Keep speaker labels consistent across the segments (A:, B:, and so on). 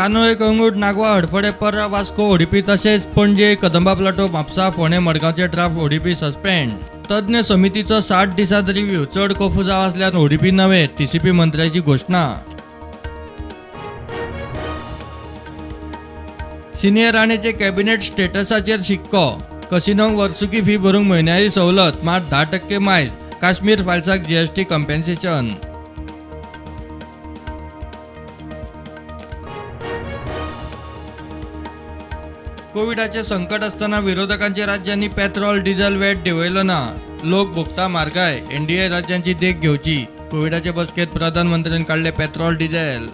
A: कानोळे, कळंगूट, नागवा, हडफडे, पर्रा, Vasco ODP तशेंच Panaji, Kadamba Plato, Mapusa, फोंडें, मडगांवचे draft ODP suspend. तज्ञ समितीचो 60 दिसांत रिव्ह्यू. चड कोफुजांव आसल्यार ओडीपी नवे, टीसीपी मंत्र्याची घोशणा. सिनियर राणेचे कॅबिनेट स्टेटसाचेर शिक्को. कसिनोंक वर्सुकी फी भरूंक म्हयन्याळी सवलत, मात 10% मायज. काश्मीर फायल्साक जीएसटी कंपेन्सेशन. कोविडाचे संकट आसतना विरोधकांच्या राज्यांनी पेट्रोल डिझेल वॅट देंवयलो ना. लोक भोगता म्हारगाय. एनडीए राज्यांची देख घेवची. कोविडाचे बसकेत प्रधानमंत्र्यान काडले पेट्रोल डिझेल.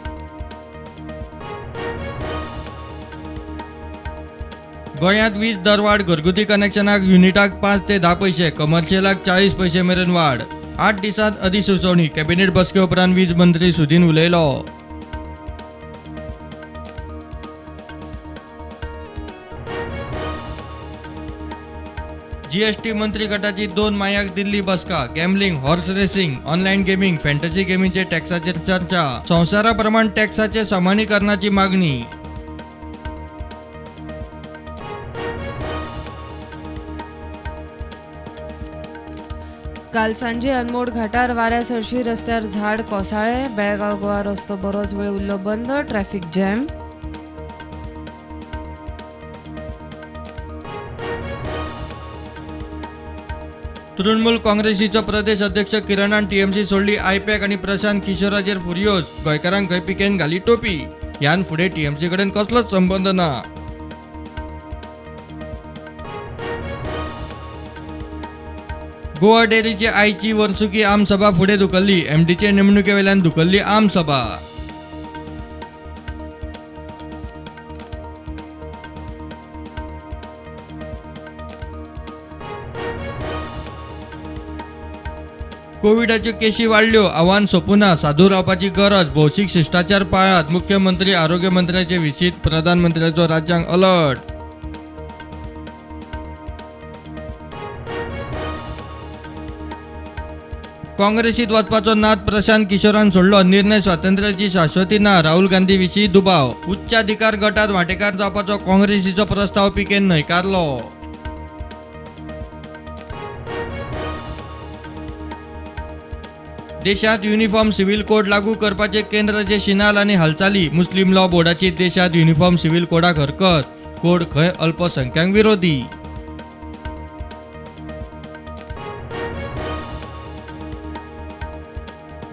A: गोंयांत वीज दरवाड. घरगुती कनेक्शनाक युनिटाक 5 ते 10 पैसे, कमर्शियलाक 40 पैसे मेरेन वाड. 8 दिसांत अधिसुचोवणी. कॅबिनेट बसके उपरांत वीज मंत्री सुदीन उलयलो. जीएसटी मंत्री गटाची 2 मायाक दिल्ली बसका. Gambling, horse racing, online gaming, fantasy गेमींचे टॅक्साचेर चर्चा. संवसारा प्रमाण टॅक्साचे समानीकरणाची मागणी.
B: काल सांजे अनमोड घाटार वाऱ्या सरशी रस्त्यार झाड कोसळ्ळें. बेळगांव गोवा रस्तो बरोच वेळ उरलो बंद. Traffic jam.
A: Trinamool काँग्रेसीचो प्रदेश अध्यक्ष किरणान टीएमसी सोडली. आयपॅक आनी प्रशांत किशोराचेर फुर्योज. गोंयकारांक खंय पिकेन घाली टोपी. ह्यान फुडें टीएमसी कडेन कसलोच संबंद ना. गोवा डेअरीची आयची वर्सुकी आमसभा फुडें धुकल्ली. एमडीचे नेमणुके वेल्यान धुकल्ली आमसभा. कोविडाच्यो केशी वाडल्यो. आव्हान सोंपुना. सादूर रावपाची गरज. भौशीक शिश्टाचार पाळात. मुख्यमंत्री आरोग्य मंत्र्याचे विशीत प्रधानमंत्र्याचो राज्यांक अलर्ट. काँग्रेसीत वचपाचो नाद प्रशांत किशोरान सोडलो. निर्णय स्वातंत्र्याची शाश्वती ना. राहुल गांधी विशीं दुबाव. उच्चाधिकार गटात वांटेकार जावपाचो काँग्रेसीचो प्रस्ताव पीकेन न्हयकारलो. देशात युनिफॉर्म सिव्हिल कोड लागू करपाचे केंद्राचे शिनाल आनी हालचाली. मुस्लीम लॉ बोर्डाची देशात युनिफॉर्म सिव्हिल कोडाक हरकत. कोड खंय अल्पसंख्याक विरोधी.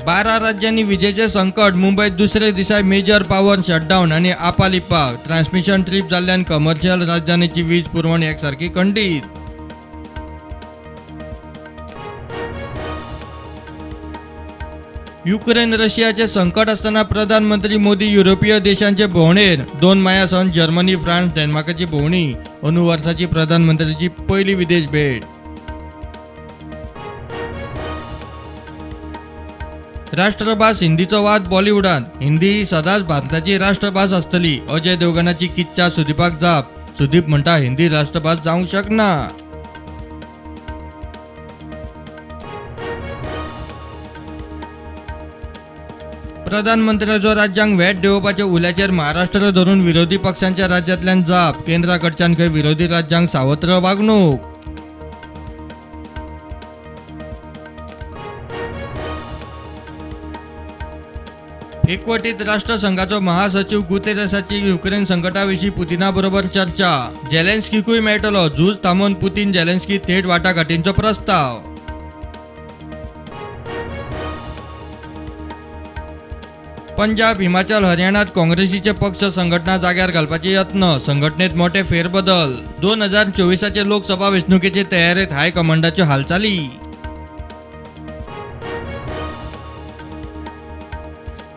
A: बारा राज्यांनी विजेचे संकट. मुंबयत दुसरे दिसा मेजर पॉवर शटडावन आनी आपालिपाक. ट्रान्समिशन ट्रीप जाल्ल्यान कमर्शियल राजधानीची वीज पुरवण एकसारकी खंडीत. युक्रेन रशियाचे संकट आसतना प्रधानमंत्री मोदी युरोपीय देशांचे भोंवडेर. 2 माया सावन जर्मनी, फ्रांस, डेन्मार्काची भोंवडी. अंदू वर्साची प्रधानमंत्र्याची पयली विदेश भेट. राष्ट्रभास हिंदीचो वाद बॉलिवूडांत. हिंदी ही सदांच भारताची राष्ट्रभास आसतली. अजय देवगणाची किच्चा सुदीपाक जाप. सुदीप म्हणटा हिंदी राष्ट्रभास जावंक शकना. प्रधानमंत्र्याचो राज्यांक व्हॅट देंवोवपाच्या उल्याचेर महाराष्ट्र धरून विरोधी पक्षांच्या राज्यांतल्यान जाप. केंद्रा कडच्यान खंय विरोधी राज्यांक सावत्र वागणूक. एकवटीत राष्ट्रसंघाचो महासचिव गुतेरेसाची युक्रेन संकटाविशीं पुतिना बरोबर चर्चा. जेलेन्स्कीकूय मेळटलो. झूज थांबोवन पुतीन जेलेन्स्की थेट वाटाघाटींचो प्रस्ताव. पंजाब, हिमाचल, हरियाणात काँग्रेसीचे पक्ष संघटना जाग्यार घालपाचे यत्न. संघटनेत मोठे फेरबदल. 2024 लोकसभा वेंचणुकेचे तयारेत हायकमांडाच्यो हालचाली.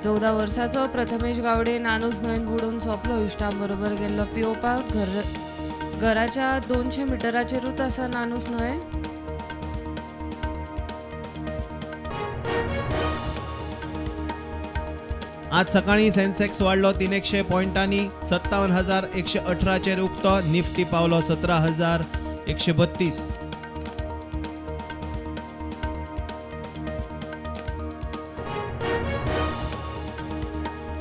B: 14 वर्साचो प्रथमेश गावडे नानूस न्हंयेंत बुडून सोंपलो. इश्टां बरोबर गेल्लो पियोवपाक. घराच्या 200 मिटराचेरूच आसा नानूस न्हंय.
C: आज सकाळी सेन्सेक्स वाडलो 300 पॉयंटांनी 57,118 उक्तो. निफ्टी पावलो 17,132.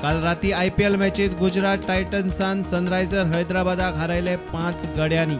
C: काल राती आयपीएल मॅचीत गुजरात टायटन्सान सनरायझर हैदराबादाक हारयले 5 गड्यांनी.